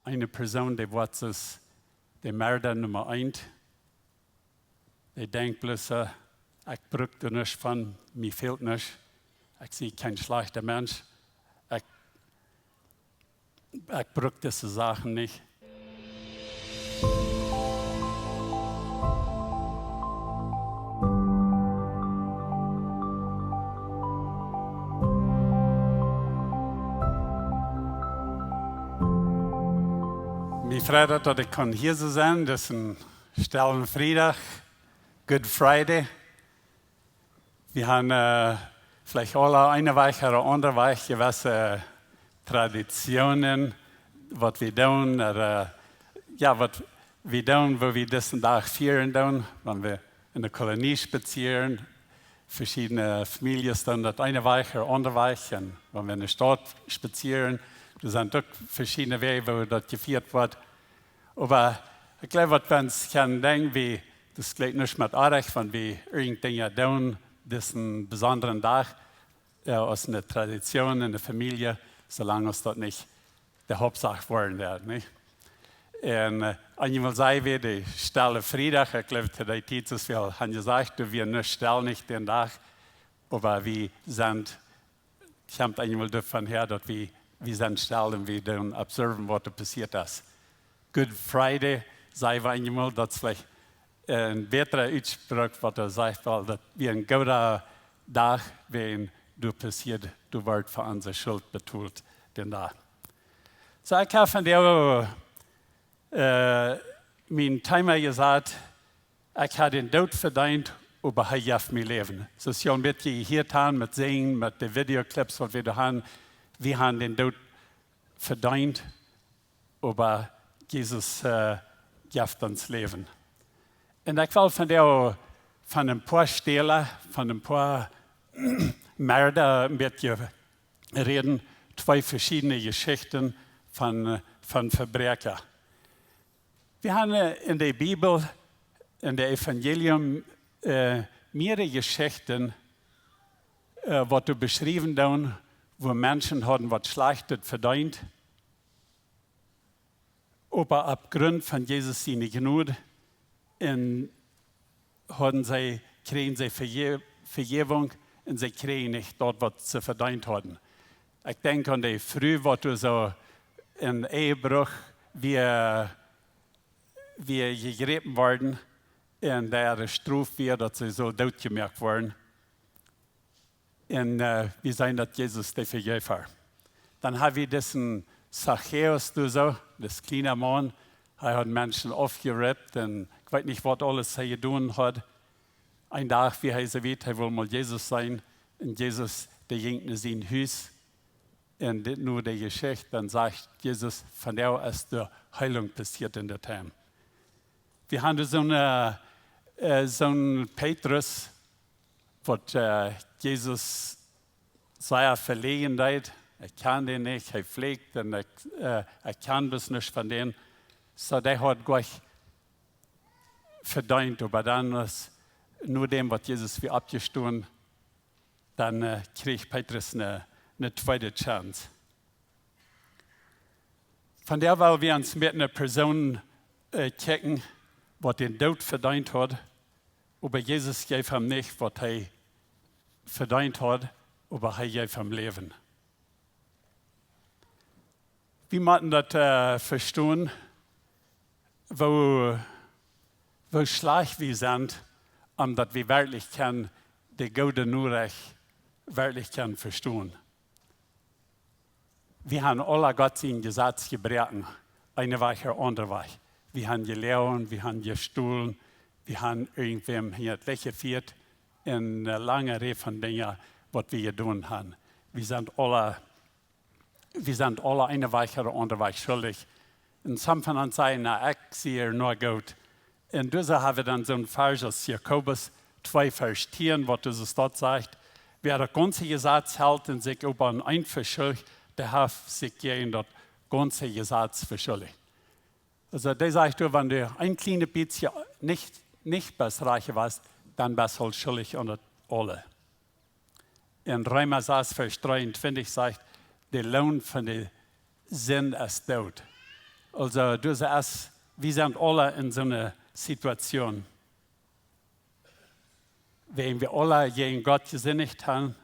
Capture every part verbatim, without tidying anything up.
Eene Persoon, dee woat soo aus de Merda Numma eent, dee denkjt bloos, äh, ekj bruck doa nuscht von, mie fält nuscht, ekj sie kjeen schlajchta Mensch, ekj, ekj bruck dise Sachen nich. Mie freit daut, daut ekj kaun hia soo sennen. Daut es een stellen Friedach, Good Friday. Wie haben, äh, veleicht aule eene Wäakj ooda aundre Wäakj jewesse Traditionen, waut wie doonen, ooda, äh, jo, waut wie doonen, woo wie disen Dach fieren doonen, wan wie enne Kolonie spazieren. Veschiedne Famieljes doonen daut eene Wäakj ooda aundre Wäakj. Un wan wie enne Staut spazieren, doa sent uk veschiedne Wäaj, woo daut jefieet woat. Oba ekj jleew, waut wie ons kjennen denkjen, wie, daut jlikjt nich met oajch, wan wie irjent Dinja doonen, disen besondren Dach, jo, aus eene Tradition enne Famielje, soo lang aus daut nich de Hauptsach woaren woat, nich? Un, äh, eenjemol saj wie, de stelle Friedach, ekj jleew, to dee Tiet es väl han jesajcht, daut wie nich stell, nich dän Dach, oba wie sent, kjemt eenjemol doavon häa, daut wie, wie sent stell un wie doonen observen, waut doa passieet es. Good Friday, saj wie eenjemol, daut es veleicht een bätra Utsprooch, waut doa sajcht, well, daut wie een gooda Dach, wan doa passieet, doa woat fa onse Schult betolt, dän Dach. Soo, ekj hab vondoag, äh, mien Thema jesajcht, ekj hab dän Doot vedeent, oba hee jeft mie Läwen. Soo aus jie aul een bät jehieet haben met sinjen, met de Videoclips, waut wie doa haben, wie haben dän Doot vedeent, oba Jesus, äh, jeft ons Läwen. Un ekj well vondoag von een poa Stäla, von een poa Merda een bät räden, twee veschiedne Jeschichten von, äh, von Vebräakja. Wie haben, äh, enne Bibel, enne Evangelium, äh, mearere Jeschichten, äh, waut doa beschräwen doonen, woo Menschen hauden waut Schlajchtet vedeent, oba opp Grunt von Jesus siene Jnod un hauden see, kjrieejen see Veje-, Vejäwunk un see kjrieejen nich daut, waut see vedeent hauden. Ekj denkj aun de Fru, waut doa soo een Ehebruch wia, wia jejräpen worden un äare Strof wia, daut see sull dootjemoakt woaren. Un, äh, wie seenen, daut Jesus dee vejeef. Dan hab wie disen Zachäus doa soo, dis kjliena Maun. Hee haud Menschen aufjerippt un ekj weet nich, waut aules hee jedonen haud. Een Dach wia hee soo wiet, hee wull mol Jesus seenen. Un Jesus, dee jinkj no sien Hus. Un dit, no de Jeschicht, dan sajcht Jesus, vondoag es de Heilunk passieet en daut Heim. Wie haben doa soon, äh, äh, soon Petrus, waut, äh, Jesus sea veläajen deed. Ekj kjan dän nich, hee flieekjt un ekj, äh, ekj kjan bloos nuscht von dän. Soo, dee haud jlikj vedeent, oba dan es, no däm, waut Jesus wia oppjestonen, dan, äh, kjrieech Petrus eene, eene tweede Chance. Vondoag well wie ons met eene Persoon, äh, kjikjen, waut dän Doot vedeent haud, oba Jesus jeef am nich, waut hee vedeent haud, oba hee jeef am Läwen. Wie motten daut, äh, vestonen, woo, woo schlajcht wie sent, om daut wie werkjlich kjennen, de goode Norecht werkjlich kjennen vestonen. Wie haben aula Gott sien Jesaz jebroaken, eene Wäakj ooda aundre Wäakj. Wie haben jeloagen, wie haben jestolen, wie haben irjentwäm hinjat Licht jefieet, un eene lange Rieej von Dinja, waut wie jedonen haben. Wie sent aula, wie sent aula eene Wäakj ooda aundre Wäakj schuldich. Un some von ons sajen, na, ekj sie noch goot. Un doa hab wie dan soon Varsch aus Jakobus twee Varsch tieen, waut doa sajcht: Wäa daut gaunze Jesaz helt un sikj opp een veschuldicht, dee haft sikj jäajen daut gaunze Jesaz veschuldicht. Aulsoo, dee sajcht, du, wan du een kjlienet bät nich, nich best rajcht jewast, dan best du aul schuldich aun daut aule. En Reema sas, Varsch dreeuntwintich sajcht: De Loon von de Sind es Doot. Also, du sajchst, wie sent aule en soone Situation. Wan wie aule jäajen Gott jesindicht han,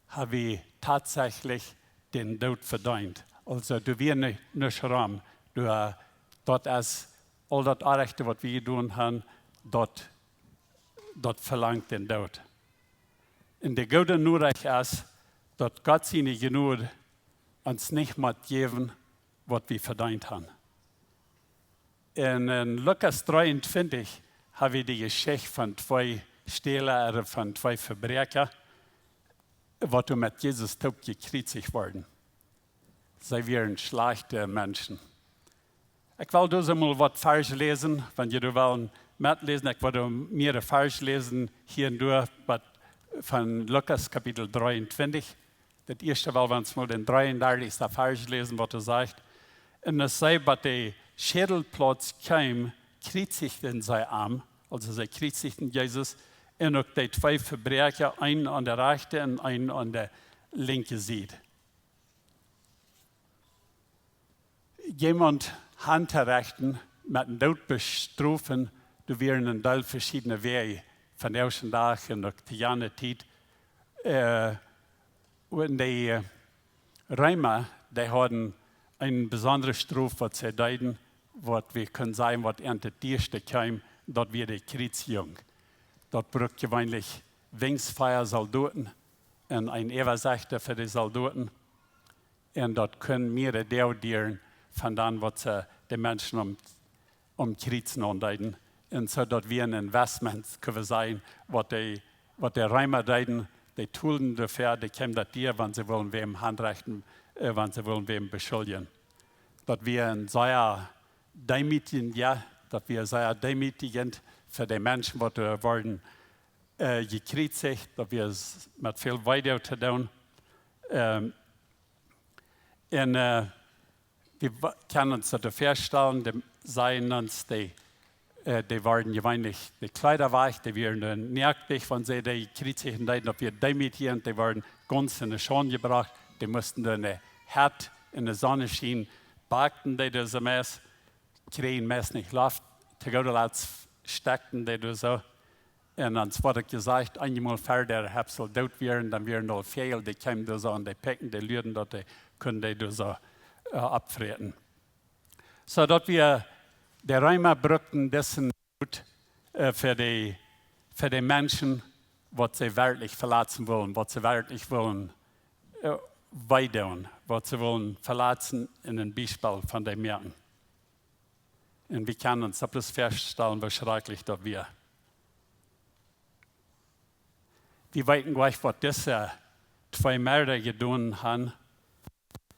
ha wie tatsächlich dän Doot vedeent. Also, doa wia nich, nuscht rom. Du, äh, daut es aul daut Orrajchte, waut wie jedonen han, daut, daut velangt dän Doot. Un de goode Norecht es, daut Gott siene Jnod ons nich mott jäwen, waut wie vedeent han. En, en Lukas dreeuntwintich ha wie de Jeschicht von twee Stäla, ooda von twee Vebräakja, waut doa met Jesus toop jekjriezicht worden. See wieren schlajchte Menschen. Ekj well doa mol waut Varsch läsen, wan jie doa wellen metläsen. Ekj well doa mea Varsch läsen, hia un doa, waut von Lukas Kapitel dreeuntwintich. Daut ieeschte well wie ons mol dän dreeundartichsten Varsch läsen, waut doa sajcht: Un aus see bie de Schädelplauz kjeemen, kjriezichten see am, also see kjriezichten Jesus, un uk dee twee Vebräakja, eenen aun de rajchte un eenen aun de linkje Sied. Jemaunt hantorechten, met dän Doot bestrofen, doa wieren een Deel veschiedne Wäaj, vondoag dän Dach un uk to jane Tiet. Äh, un de, äh, Reema, dee hauden eene besondre Strof, waut see deeden, waut wie kjennen sajen, waut an daut ieeschte kjeem, daut wia de Kjriezigung. Daut brukt jeweenlich wenigstens vea Soldoten un een Äwasechta fa de Soldoten. Un daut kunn mea Doag dieren von dan, waut see de Menschen aum, aum Kjriez naundeeden. Un soo daut wia een Investment, kjenn wie sajen, waut de, waut de Reema deeden, dee tolden doafäa, dee kjeemen daut dia, wan see wullen wäm hanrechten, äh, wan see wullen wäm beschuljen. Daut wia een sea deemootijent, jo, daut wia sea deemootijent fa de Menschen, waut doa worden, äh, jekjriezicht, daut wia s-, met väl Wee to doonen. Ähm, un, äh, wie wa-, kjennen ons daut väastalen, dee sajen ons, dee, äh, dee worden jeweenlich de Kjleeda wajch, dee wieren dan noakt, wan see dee kjriezijen deeden, daut wia deemootijent, dee worden gaunz enne Schaund jebrocht, dee musten dan de Hett en de Sonn schienen, bakjten dee doa soo meist, kjrieejen meist nich Loft, to gooda Latst stekjten dee doa soo. Un dan woat jesajcht, eenjemol ver de Hepsel doot wieren, dan wieren aul Fäajel, dee kjeemen doa soo aun, dee pikjten, dee luaden daut, dee kunnen dee doa soo, äh, oppfräten. Soo daut wia, de Reema brukten disen Doot, äh, fa de, fa de Menschen, waut see werkjlich veletzen wullen, waut see werkjlich wullen, äh, wee doonen, waut see wullen veletzen un een Biespel von dee moaken. Un wie kjennen ons daut bloos väastalen, woo schrakjlich daut wia. Wie weeten nich, waut dise twee Märda jedonen han,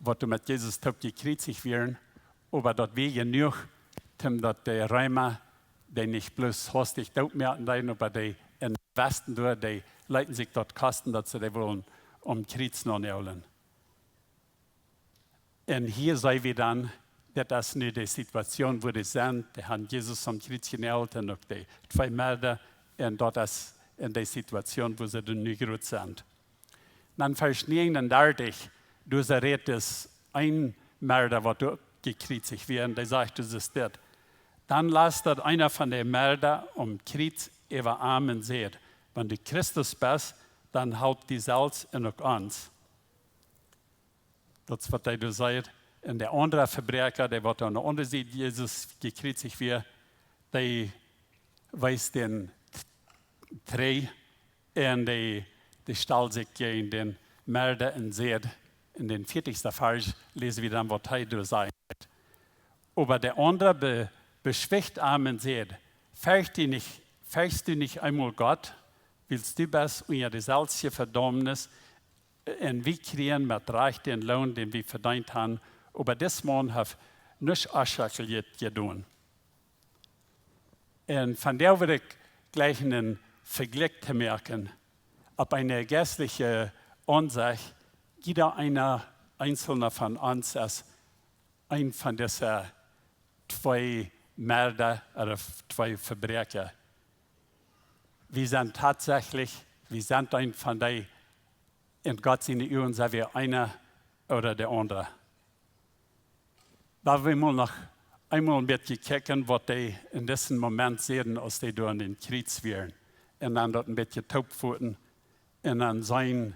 waut doa met Jesus toop jekjriezicht wieren, oba daut wia jenuach, om daut de Reema dee nich bloos hastich dootmoaken deeden, oba dee en Westen doa, dee leeten sikj daut kosten, daut see dee wullen aum Kjriez naunäajlen. Un hia seenen wie dan, daut es nu de Situation, wua dee sent. Dee han Jesus aum Kjriez jenäajelt un uk dee twee Märda. Un daut es en de Situation, wua see dan nu jrod sent. Dan Varsch näajenundartich, doa rät dis een Märda, waut doa jekjriezicht wia, un dee sajcht, daut es dit: Dan las daut eena von de Märda aum Kjriez äwa am un säd: Wan du Christus best, dan halp die selfst un uk ons. Daut es, waut hee doa sajcht. Un de aundra Vebräakja, dee waut aun de aundre Sied Jesus jekjriezicht wia, dee wees dän trigj un dee, dee stald sikj jäajen dän Märda un säd, en dän vieetichsten Varsch läsen wie dan, waut hee doa sajcht. Oba de aundra be-, beschwicht am un säd: Fercht die nich, ferchst du nich eemol Gott, wiels du best unja de selfsje Vedaumnis, un wie kjrieen met Rajcht dän Loon, dän wie vedeent han, oba dis Maun haft nuscht Onschuljet jedonen. Un von doa wull ekj jlikj een Vejlikj to moaken, opp eene jeistliche Aunsecht, jieda eena eenzelna von ons es een von dise twee Märda ooda twee Vebräakja. Wie sent tatsächlich, wie sent een von dee, en Gott siene Uagen sent wie eena ooda de aundra. Well wie mol noch eemol een bät kjikjen, waut dee en disen Moment säden, aus dee doa aun dän Kjriez wieren. Un dan daut een bät toopfoten. Un dan seenen,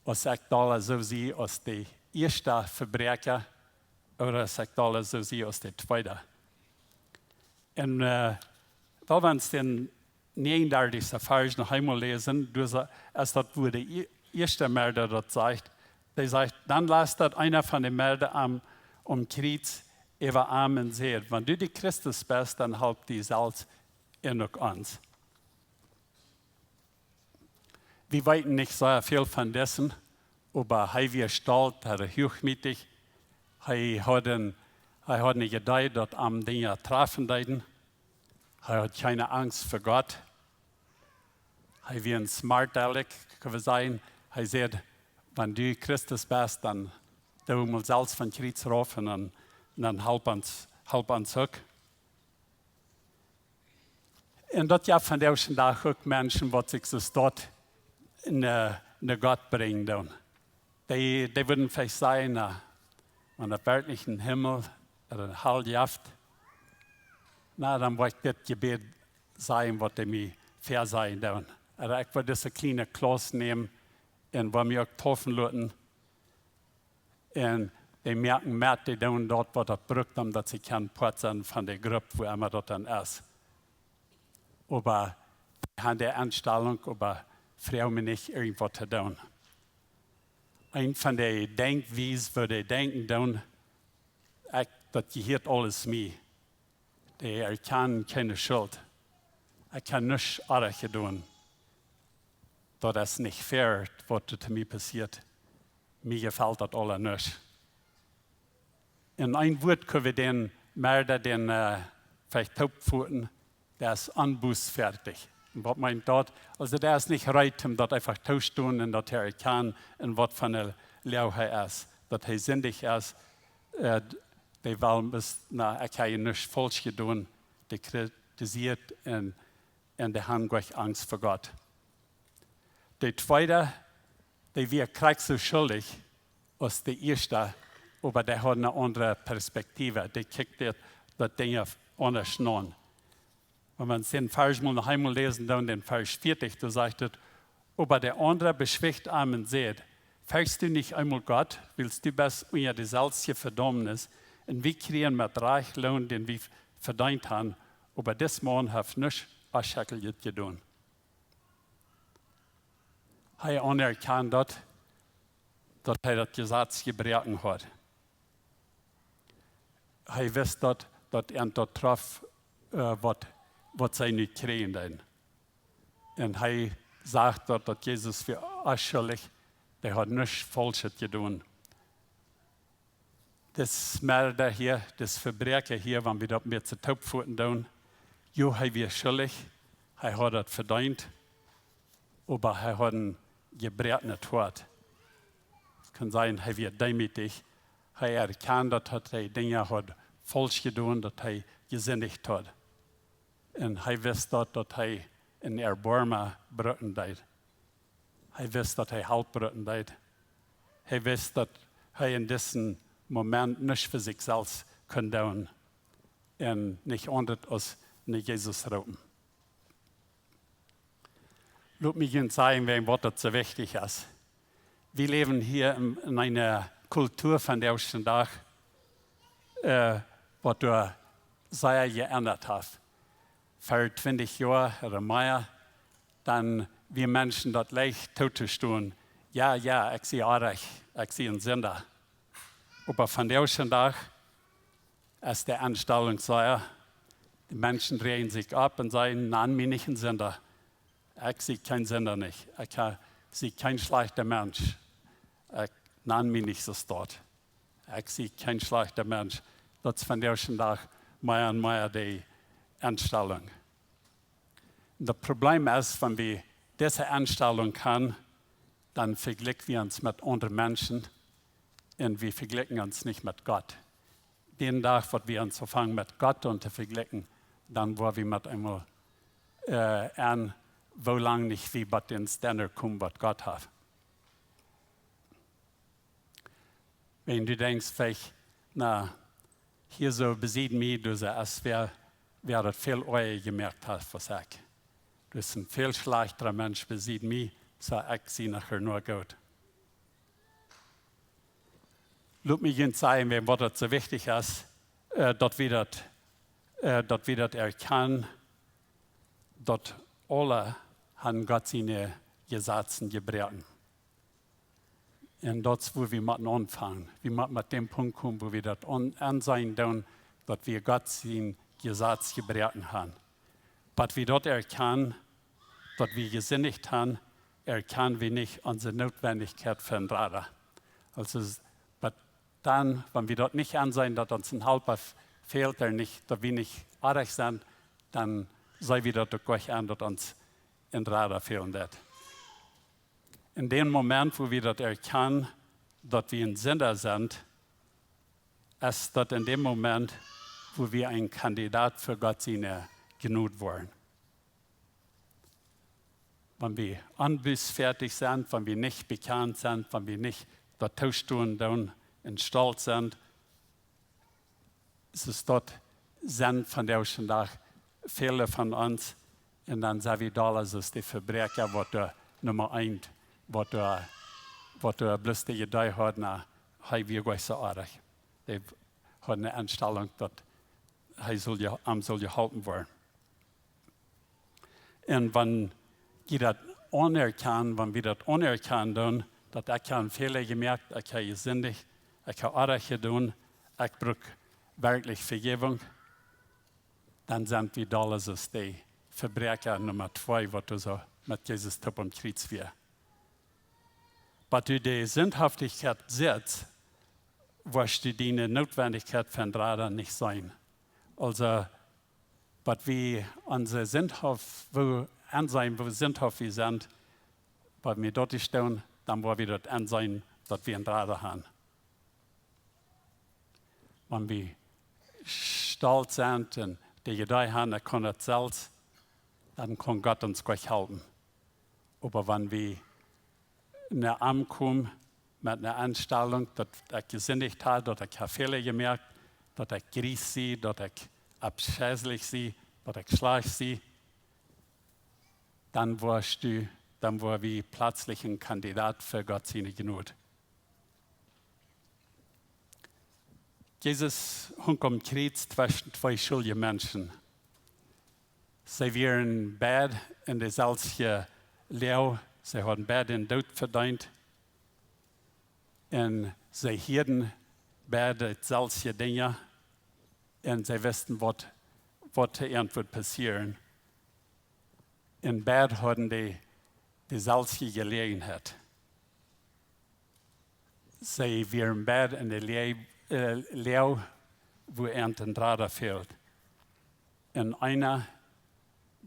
aus ekj daut soo see aus de ieeschta Vebräakja, ooda aus ekj daut soo see aus de tweeda. Un, äh, well wie ons dän näajenundartichsten Varsch noch eemol läsen, doa sa-, aus daut, wua de ieeschta Merda daut sajcht, dee sajcht: Dan läst daut eena von de Merda aum, aum Kjriez äwa am un säd: Wan du de Christus best, dan halp die selfst un uk ons. Wie weeten nich sea väl von disen, oba hee wia stolt, hee wia huachmootich, hee haud een, hee haud nich jedocht, daut am Dinja trafen deeden. Hee haud kjeene Angst fa Gott. Hee wia een smart aleck, kjenn wie sajen. Hee säd: Wan du Christus best, dan doo mol selfst vom Kjriez rauf un dan, dan halp ons, halp ons uk. Un daut jeft vondoag dän Dach uk Menschen, waut sikj soo stolt no, no Gott brinjen doonen. Dee, dee wudden veleicht sajen: Na, wan et werkjlich een Himmel ooda een Hal jeft, na, dan woa ekj dit Jebäd sajen, waut dee mie väasajen doonen. Ooda ekj woa dise kjliene Klauss nämen un woa mie uk deepen loten. Un dee moaken met, dee doonen daut, waut daut brukt, om daut see kjennen Poat sennen von de Grupp, wua emma daut dan es. Oba dee haben de Enstalunk, oba froag mie nich, irjentwaut to doonen. Eent von de Denkwiesen, woo dee denkjen doonen, ekj, daut jehieet aules mie. Dee erkjanen kjeene Schult. Ekj hab nuscht oajch jedonen. Daut es nich fair, waut doa to mie passieet. Mie jefelt daut aula nich. En een Wuat kjenn wie dän Merda, dän, äh, veleicht toopfoten, dee es onbußfertig. Un waut meent daut? Aulsoo, dee es nich reed, om daut eefach to doonen un daut to erkjanen un waut fa eene Loag hee es. Daut hee sindich es, äh, dee well bloos, na, ekj hab nuscht faulsch jedonen, dee kjritisieet un, un dee haben kjeen Angst fa Gott. De tweeda, dee wia krakjt soo schuldich aus de ieeschta, oba dee haud eene aundre Perspektiew. Dee kjikjt daut, daut Dinja aundasch aun. Wan wie dän Varsch mol noch eemol läsen, dan dän Varsch vieetich, doa sajcht et: Oba de aundra beschwicht am un säd: Ferchst du nich eemol Gott, wiels du best unja de selfsje Vedaumnis, un wie kjrieen met Rajcht Loon, dän wie vedeent haben, oba dis Maun haft nuscht Onschekjlichet jedonen. Hee aunerkjand daut, daut hee daut Jesaz jebroaken haud. Hee wist daut, daut an daut trof, äh, waut, waut see nu kjrieen deeden. Un hee sach daut, daut Jesus wia onschuldich, dee haud nuscht Faulschet jedonen. Dis Merda hia, dis Vebräakja hia, wan wie daut met soo toopfoten doonen, jo, hee wia schuldich, hee haud daut vedeent, oba hee haud een jebroakenet Hoat. Daut kaun sennen, hee wia deemootich, hee erkjand daut, daut hee Dinja haud faulsch jedonen, daut hee jesindicht haud. Un hee wist daut, daut hee een Erboarmen brucken deed. Hee wist, daut hee Help brucken deed. Hee wist, daut hee en disen Moment nuscht fa sikj selfst kunn doonen un nich aundasch aus no Jesus roopen. Lot mie junt sajen, wuarom daut soo wichtich es. Wie läwen hia en, en eene Kultua vondoag dän Dach, äh, waut doa sea jeendat haft. Ver twintich Joa ooda mea, dan wia Menschen daut leicht tootostonen: Jo, jo, ekj sie oajch, ekj sie een Sinda. Oba vondoag dän Dach es de Enstalunk soo, de Menschen räajen sikj opp un sajen: Nan mie nich een Sinda. Ekj sie kjeen Sinda nich. Ekj ha-, sie kjeen schlajchta Mensch. Ekj, nan mie nich soo stoakj. Ekj sie kjeen schlajchta Mensch. Daut es vondoag dän Dach mea un mea de Enstalunk. Daut Problem es, wan wie dise Enstalunk haben, dan vejlikj wie ons met aundre Menschen un wie vejlikjen ons nich met Gott. Dän Dach, waut wie ons aunfangen met Gott aun to vejlikjen, dan woa wie met eemol, äh, aun, woo lang nich wie bie dän Standard komen, waut Gott haft. Wan du denkjst veleicht: Na, Hia soo besied mie, doa es wäa, wäa daut väl oaja jemoakt haft aus ekj. Doa es een väl schlajchtera Mensch besied mie, soo ekj sie noch no goot. Lot mie junt sajen, wuarom daut soo wichtich es, äh, daut wie daut, äh, daut wie daut erkjanen, daut aule han Gott siene Jesazen jebroaken. Un daut es, wua wie motten aunfangen. Wie motten met däm Punkt komen, wua wie daut aun-, enseenen doonen, daut wie Gott sien Jesaz jebroaken han. Bat wie daut erkjanen, daut wie jesindicht han, erkjanen wie nich onse Nootwendichkjeit fa een Rada. Aulsoo, s-, bat dan, wan wie daut nich enseenen, daut ons een Halpa f-, fält, ooda nich, daut wie nich oajch sent, dan seenen wie daut uk nich en, daut ons een Rada fälen deit. En däm Moment, wua wie daut erkjanen, daut wie een Sinda sent, es daut en däm Moment, wua wie een Kandidat fa Gott siene Jnod woaren. Wan wie onbußfäadich sent, wan wie nich bekjant sent, wan wie nich daut toostonen doonen un stolt sent, es daut, sent vondoag dän Dach väle von ons, un dan sent wie dolla aus dee Vebräakja, waut doa Numma eent, waut doa, waut doa bloos de Idee haud, na, hee wia goanich soo oajch. Dee haud eene Enstalunk, daut hee sull je-, am sull jeholpen woaren. Un wan jie daut aunerkjanen, wan wie daut aunerkjanen doonen, daut ekj hab een Fäla jemoakt, ekj hab jesindicht, ekj hab oajch jedonen, ekj bruck werkjlich Vejäwunk, dan sent wie dolla aus dee Vebräakja Numma twee, waut doa soo met Jesus toop aum Kjriez wia. Bat du de Sindhaftichkjeit sitst, woascht du diene Nootwendichkjeit fa een Rada nich seenen. Aulsoo, bat wie onse Sindhaft, woo enseenen, woo sindhaft wie sent, bat wie daut nich doonen, dan woa wie daut enseenen, daut wie een Rada han. Wan wie stolt sent un de Idee han, ekj kaun daut selfst, dan kaun Gott ons goanich halpen. Oba wan wie no am komen met eene Enstalunk, daut ekj jesindicht hab, daut ekj hab Fäla jemoakt, daut ekj jries sie, daut ekj aufschelich sie, daut ekj schlajcht sie, dan woascht du, dan woa wie pletslich een Kandidat fa Gott siene Jnod. Jesus hunk aum Kjriez tweschen twee schuldje Menschen. See wieren beid en deeselwje Loag, see hauden beid dän Doot vedeent. Un see hieeden beid deeselwje Dinja. Un see wisten, waut, waut to an wudd passieren. Un beid hauden de, deeselwje Jeläajenheit. See wieren beid en de Loag, äh, Loag, wua an een Rada fäld. Un eena,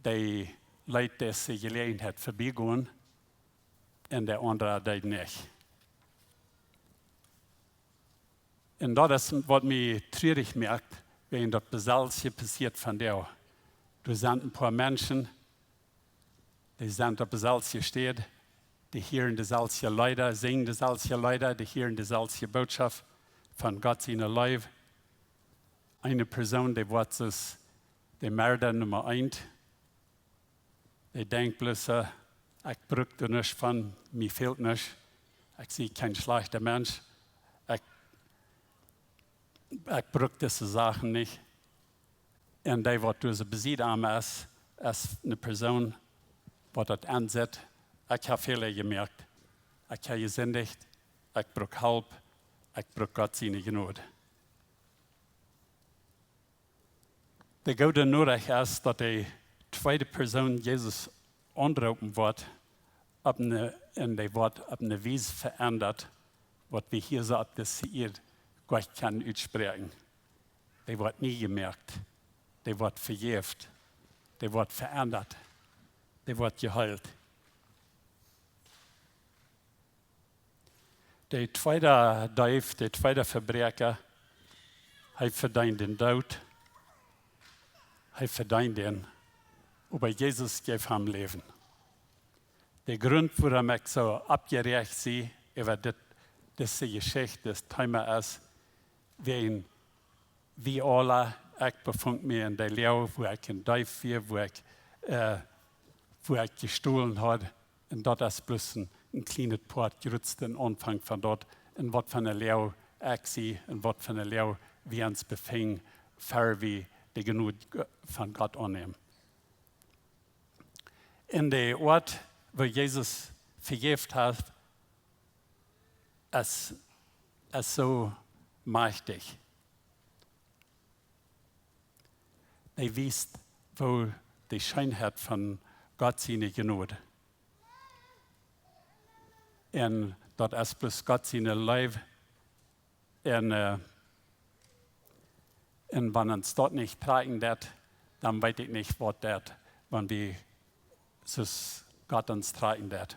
dee leet dise Jeläajenheit verbiegonen, un de aundra deed nich. Un daut es, waut mie trurich moakt, wan daut deeselwje passieet vondoag. Doa sent een poa Menschen, dee sent opp deeselwje Städ, dee hieren deeselwje Leeda, sinjen deeselwje Leeda, dee hieren deeselwje Bootschoft von Gott siene Leew. Eene Persoon, dee woat soo aus de Merda Numma eent, dee denkjt bloos, äh, ekj bruck doa nuscht von, mie fält nuscht, ekj sie kjeen schlajchta Mensch, ekj, ekj bruck dise Sachen nich. Un dee, waut doa soo besied am es, es eene Persoon, waut daut ensett, ekj hab Fäla jemoakt, ekj hab jesindicht, ekj bruck Help, ekj bruck Gott siene Jnod. De goode Norecht es, daut de tweede Persoon Jesus aunroopen woat, opp eene, un dee woat opp eene Wies veendat, waut wie hia soo opp dise Ieed goanich kjennen utspräakjen. Dee woat nie jemoakt, dee woat vejäft, dee woat veendat, dee woat jeheelt. De tweede Deef, de tweede Vebräakja, hee vedeend dän Doot. Hee vedeend dän. Oba Jesus jeef am Läwen. De Grunt, wuarom ekj soo oppjeräacht sie äwa dit, dise Jeschicht, dit Thema es, wäajen Wie aula, ekj befunk mie en de Loag, wua ekj en Deef wia, wua ekj, äh, wua ekj jestolen haud. Un daut es bloos een, een kjlienet Poat, jrod es dän Aunfank von daut. Un waut fa eene Loag ekj sie, un waut fa eene Loag wie ons befinjen, ver wie de Jnod G-, von Gott aunnämen. En de Oat, woo Jesus vejäft haft, es, es soo majchtich. Dee wiest, woo de Scheenheit von Gott siene Jnod. Un daut es bloos Gott siene Leew. Un, äh, un wan ons daut nich trakjen deit, dan weet ekj nich, waut deit, wan wie soo aus Gott ons trakjen deit.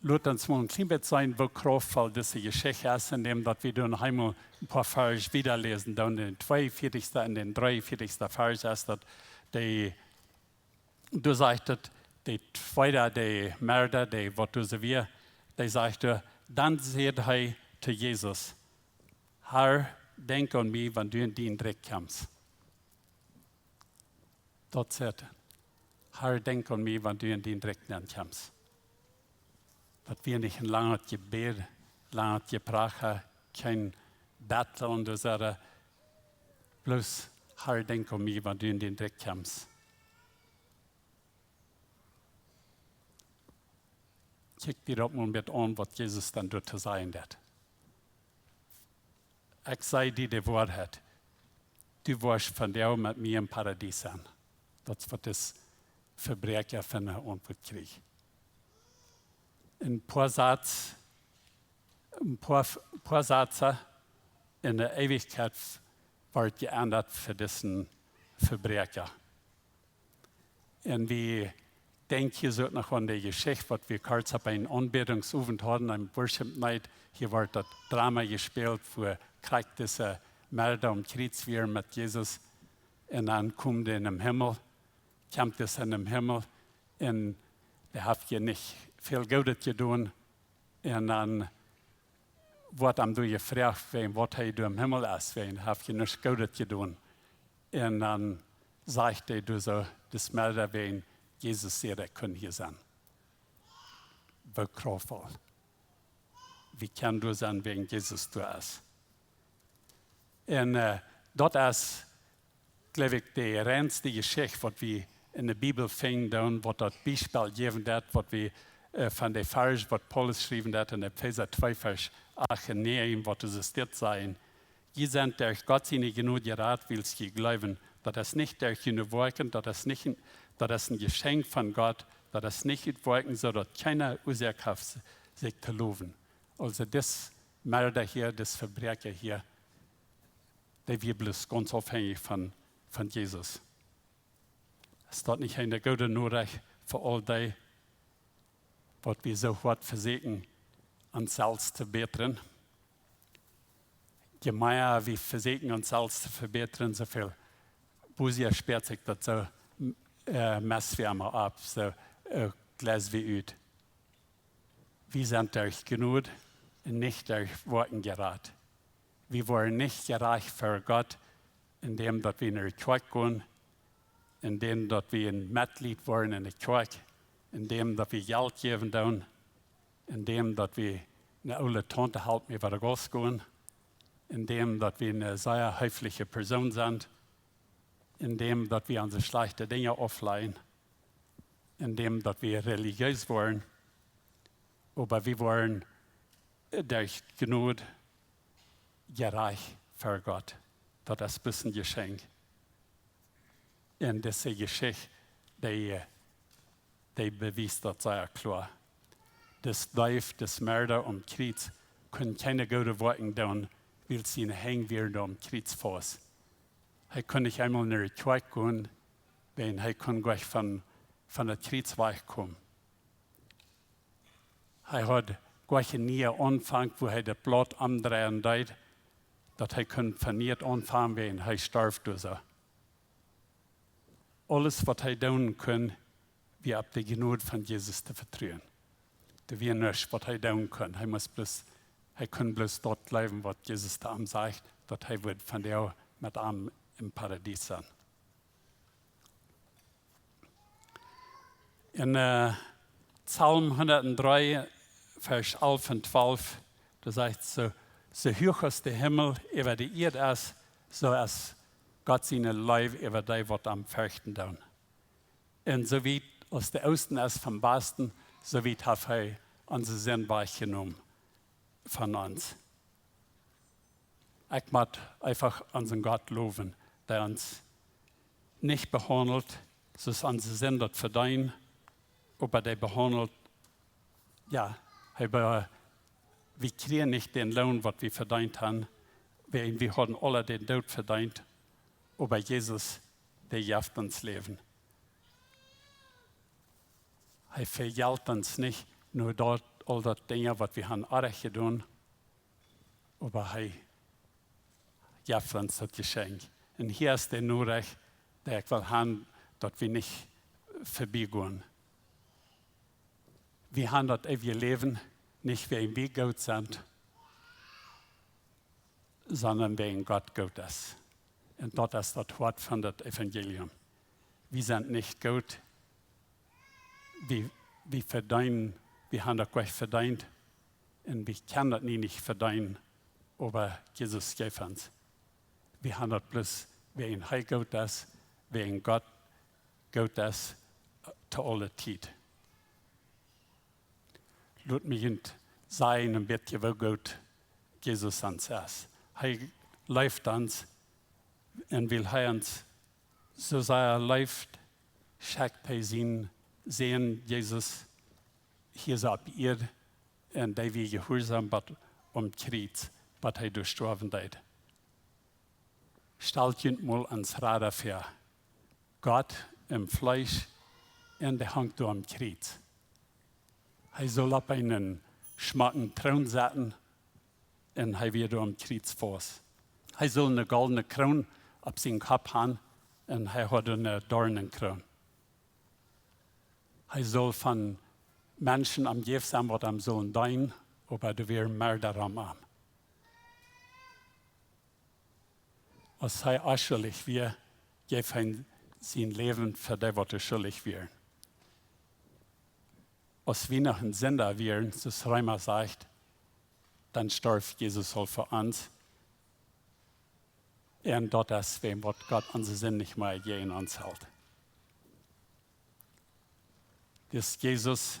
Lot ons mol een kjlien bät seenen, woo kraftvoll dise Jeschicht es, en däm daut wie dan noch eemol een poa Varsch wieda läsen. Dan dän tweeunvieetichsten un dän dreeunvieetichsten Varsch es daut, dee, doa sajcht et, de tweeda, de Merda, dee waut doa soo wia, dee sajcht doa: Dan säd hee to Jesus: Herr, denkj aun mie, wan du en dien Rikj kjemst. Daut sajcht: Herr, denkj aun mie, wan du en dien Rikj nenn kjemst. Daut wia nich een langet Jebäd, langet Jepracha, kjeen Betlen ooda soo. Bloos: Herr, denkj aun mie, wan du en dien Rikj kjemst. Kjikj die daut mol met aun, waut Jesus dan doa to sajen haft. Ekj saj die de Woarheit. Du woascht vondoag met mie em Paradies sennen. Daut es waut dis Vebräakja fa eene Auntwuat kjrieech. Een poa Saz, een poa, poa Sätz en de Eewichkjeit woat jeendat fa disen Vebräakja. Un wie denkjen hia soo noch aun de Jeschicht, waut wie kort opp een Aunbädungsowent hauden, een Worship Night. Hia woat daut Drama jespält, wua krakjt dise Merda aum Kjriez wia met Jesus. Un dan kjemt hee en dän Himmel, kjemt hee en dän Himmel, un hee haft je nich väl Goodet jedonen. Un dan woat am doa jefroacht, wäajen waut hee doa em Himmel es, wäajen hee haft je nuscht Goodet jedonen. Un dan sajcht hee doa soo, de Merda, wäajen Jesus säd, ekj kunn hia sennen. Woo kraftvoll. Wie kjennen doa sennen, wäajen Jesus doa es. Un, äh, daut es, jleew ekj, de reinste Jeschicht, waut wie en de Bibel finjen doonen, waut daut Biespel jäwen deit, waut wie, äh, von de Varsch, waut Paulus schriewen deit en Efeesa twee, Varsch acht un näajen, waut doa steit, sajen: Jie sent derch Gott siene Jnod jerat, wiels jie jleewen. Daut es nich derch june Woakjen, daut es nich een, daut es een Jeschenkj von Gott, daut es nich ut Woakjen, soo daut kjeena Uasoak haft, sikj to lowen. Aulsoo dis Merda hia, dis Vebräakja hia, dee wia bloos gaunz aufhenjich von, von Jesus. Es daut nich eene goode Norecht fa aul dee, waut wie soo hoat vesieekjen, ons selfst to bätren? Je mea wie vesieekjen, ons selfst to vebätren, soo väl busia späat sikj daut soo, äh, mea wie emma opp, soo, äh, jleis wie ut. Wie sent derch Jnod un nich derch Woakjen jerat. Wie woaren nich jerajcht ver Gott, en däm daut wie en de Kjoakj gonen, en däm daut wie een Metjlied woaren en de Kjoakj, en däm daut wie Jelt jäwen doonen, en däm daut wie eene oole Taunte halpen äwa de Gauss gonen, en däm daut wie eene sea heefliche Persoon sent, en däm daut wie onse schlajchte Dinja auflajen, en däm daut wie relijees woaren, oba wie woaren, äh, derch Jnod jerajcht ver Gott. Daut es bloos een Jeschenkj. Un dise Jeschicht, dee, äh, dee bewiest daut sea kloa. Dis Deef, dis Merda aum Kjriez kunn kjeene goode Woakjen doonen, wiels siene Henj wieren aum Kjriez faust. Hee kunn nich eemol no de Kjoakj gonen, wäajen hee kunn nich von, von daut Kjriez wajchkomen. Hee haud nich een nieen Aunfank, wua hee daut Blaut omdreien deed, daut hee kunn von nie aunfangen, wäajen hee storf doa soo. Aules waut hee doonen kunn, wia opp de Jnod von Jesus to vetruen. Doa wia nuscht waut hee doonen kunn. Hee must bloos, Hee kunn bloos daut jleewen, waut Jesus to am sajcht, daut hee wudd vondoag met am em Paradies sennen. En äh, Psalm hundatdree, Varsch alf un twalf, doa sajcht: "Soo, soo huach aus de Himmel äwa de Ieed es, soo es Gott siene Leew äwa dee, waut am ferchten doonen. Un soo wiet aus de Oosten es vom Wasten, soo wiet haft hee onse Sind wajchjenomen von ons." Ekj mott eefach onsen Gott lowen, dee ons nich behaundelt soo aus onse Sind daut vedeenen, oba dee behaundelt, jo, hee be-, wie kjrieen nich dän Loon, waut wie vedeent haben, wäajen wie hauden aula dän Doot vedeent, oba Jesus, dee jeft ons Läwen. Hee vejelt ons nich no daut, aul daut Dinja, waut wie haben orrajcht jedonen, oba hee jeft ons daut Jeschenkj. Un hia es de Norecht, dee ekj well haben, daut wie nich vebie gonen. Wie haben daut eewje Läwen nich wäajen wie goot sent, sonda wäajen Gott goot es. Un daut es daut Hoat von daut Evangelium. Wie sent nich goot, wie, wie vedeenen, wie haben daut nich vedeent, un wie kjennen daut nie nich vedeenen, oba Jesus jeef ons. Wie haben daut bloos wäajen hee goot es, wäajen Gott goot es, to aule Tiet. Lot mie junt sajen een bät, woo goot Jesus ons es. Hee leeft ons, un wiel hee ons soo sea leeft, schekjt hee sienen Sän Jesus hia soo opp Ieed, un dee wia jehuarsom bat aum Kjriez, bat hee doa stoawen deed. Stalt junt mol ons Rada väa. Gott em Fleesch, un dee hunk doa aum Kjriez. Hee sull opp eenen schmocken Troon setten, un hee wia doa aum Kjriez faust. Hee sull eene goldne Kroon opp sienen Kopp haben, un hee haud eene Doarnenkroon. Hee sull von Menschen omjäft sennen, waut am sullen deenen, oba doa wieren Merda rom am. Aus hee onschuldich wia, jeef hee sien Läwen fa dee, waut doa schuldich wieren. Aus wie noch een Sinda wieren, soo aus Reema sajcht, dan storf Jesus aul fa ons. Un daut es wäajen waut Gott onse Sind nich mea jäajen ons helt. Dis Jesus,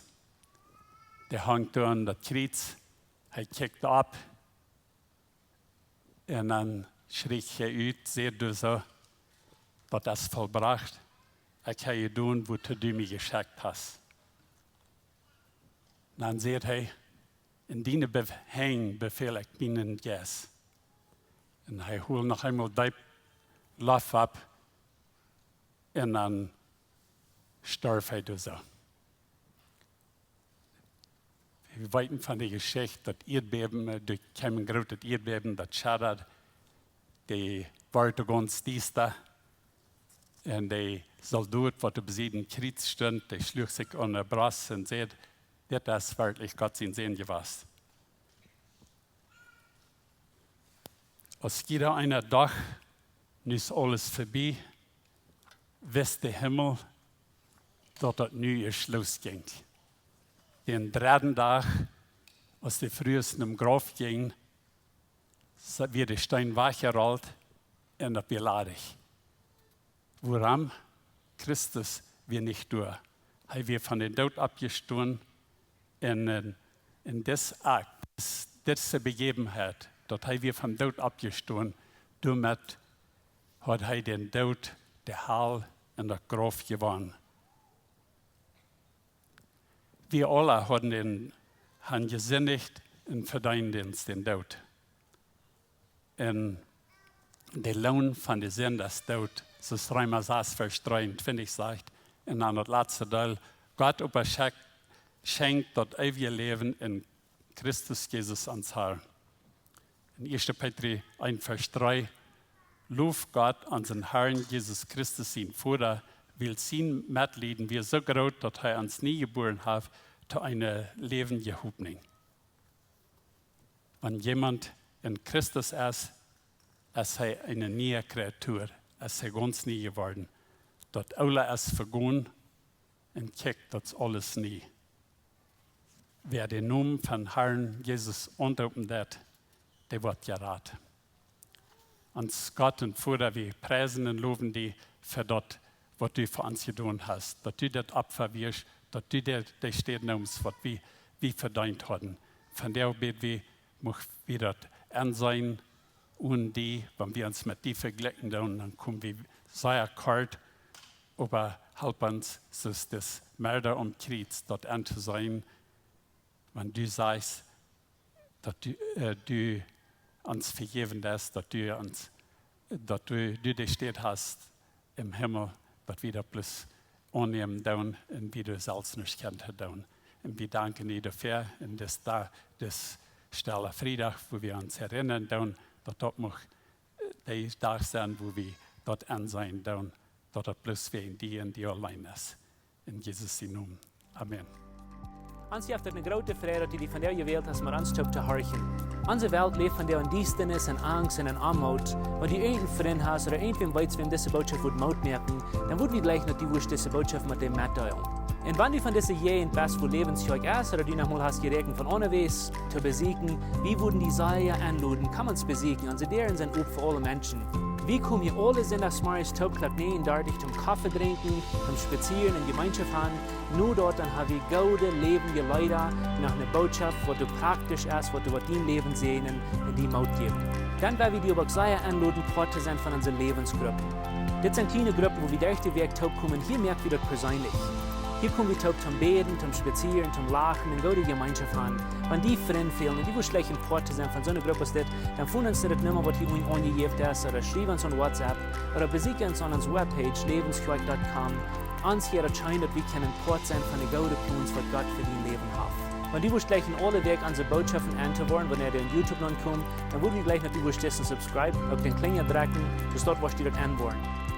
dee hunk doa aun daut Kjriez, hee kjikjt opp, un dan schrieech hee ut, säd doa soo: "Daut es vollbrocht. Ekj hab jedonen, woatoo du mie jeschekjt hast." Dan säd hee: "En diene Be-, Henj befäl ekj mienen Jeist." Un hee hilt noch eemol deep Loft opp, un dan storf hee doa soo. Wie weeten von de Jeschicht, daut Ieedbäben, äh, doa kjeem een grootet Ieedbäben, daut schaddad, de Welt wort gaunz diesta. Un de Soldot, waut opp siene Sied stunt, dee schluach sikj aun de Brost un säd: "Dit es werkjlich Gott sien Sän jewast." Aus jieda eena docht, nu es aules verbie, wist de Himmel, daut daut nu ieescht losjinkj. Dän dredden Dach, aus de Frues nom Grauf jinjen, s-, wia de Steen wajchjerollt un daut wia ladich. Wuarom? Christus wia nich doa. Hee wia von dän Doot oppjestonen. Un, un, un dis Akt, dis, dise Bejäwenheit, daut hee wia vom Doot oppjestonen, doamet haud hee dän Doot, de Hal un daut Grauf jewonnen. Wie aula hauden dän, haben jesindicht un vedeenden ons dän Doot. Un de Loon von de Sind es Doot, soo aus Reema sas, Varsch dreeuntwintich sajcht. Un dan daut latste Deel: Gott oba schenkjt, schenkjt daut eewje Läwen en Christus Jesus, ons Herr. En ieeschte Petrus eent, Varsch dree: "Loft Gott, onsen Herrn Jesus Christus sien Voda, wiels sien Metlieden wia soo groot, daut hee ons nie jebuaren haft to eene läwendje Hopninj." Wan wäa en Christus es, es hee eene niee Kreatua, es hee gaunz nie jeworden. Daut Oole es vegonen, un kjikj, daut es aules nie. Wäa dän Nomen von Harn Jesus aunroopen deit, dee woat jerat. Ons Gott un Voda, wie priesen un lowen die fa daut, waut du fa ons jedonen hast, daut du daut Opfa wieescht, daut du de, de Städ neemst, waut wie, wie vedeent hauden. Vondoag bäd wie, mucht wie daut enseenen, onen die, wan wie ons met die vejlikjen doonen, dan komen wie sea kort, oba help ons, soo aus dis Moorda aum Kjriez, daut entoseenen, wan du sajchst, daut du, äh, du ons vejäwen deist, daut du ons, daut du, du de Städ hast em Himmel, daut wie daut bloos aunnämen doonen un wie doa selfst nuscht kjennen doonen. Un wie danken die doafäa un dis Dach, dis Stelle Friedach, wua wie ons erinnern doonen, daut daut mucht, äh, de Dach sennen, wua wie daut enseenen doonen, daut daut bloos wäajen die un die auleen es. En Jesus sienen Nomen. Amen. Ons jeft et eene groote Freid, daut du die vondoag jewält hast, met ons toop to horchen. Onse Welt läft vondoag en Diestanis, en Angst un en Oamoot. Wan du irjent een Frint hast ooda irjentwäm weetst, wäm dise Botschaft wudd Moot moaken, dan wudd wie jleichen, daut du wurscht dise Botschaft met däm metdeelen. Un wan du von dise Jäajent best, wua Läwens Kjoakj es, ooda du noch mol hast jeräakjent von aundawäajes to besieekjen, wie wudden die sea enloden, komm ons besieekjen. Onse Däaren sent op fa aule Menschen. Wie komen hia aule Sindachsmorjes toop Klock näajen dartich toom Koffe drinkjen, toom spazieren un Jemeenschoft haben. No daut dan ha wie goode läwendje Leeda, noch eene Botschaft, waut doa praktisch es, waut doa woat dien Läwen säajnen un die Moot jäwen. Dan well wie die oba uk sea enloden, Poat to sennen von onse Läwensgruppen. Dit sent kjliene Gruppen, wua wie derch de Wäakj toop komen. Hia moak wie daut perseenlich. Hia kom wie toop toom bäden, toom spazieren, toom lachen un goode Jemeenschoft haben. Wan die Frind fälen un du wurscht jleichen Poat to sennen von soone Grupp aus dit, dan foon ons no de Numma, waut hia unjen aunjejäft es, ooda schriew ons aun WhatsApp, ooda besieekj ons aun onse Webpage, läwens kjoakj dot com. Ons jeit daut scheen, daut wie kjennen Poat sennen von de goode Plons, waut Gott fa dien Läwen haft. Wan du wurscht jleichen aule Wäakj onse Botschaften enn to woaren, wan dee opp YouTube nopp komen, dan wudd wie jleichen, daut du wurscht disen Subscribe, uk dän Klinja drekjen, soo daut du daut enn woascht.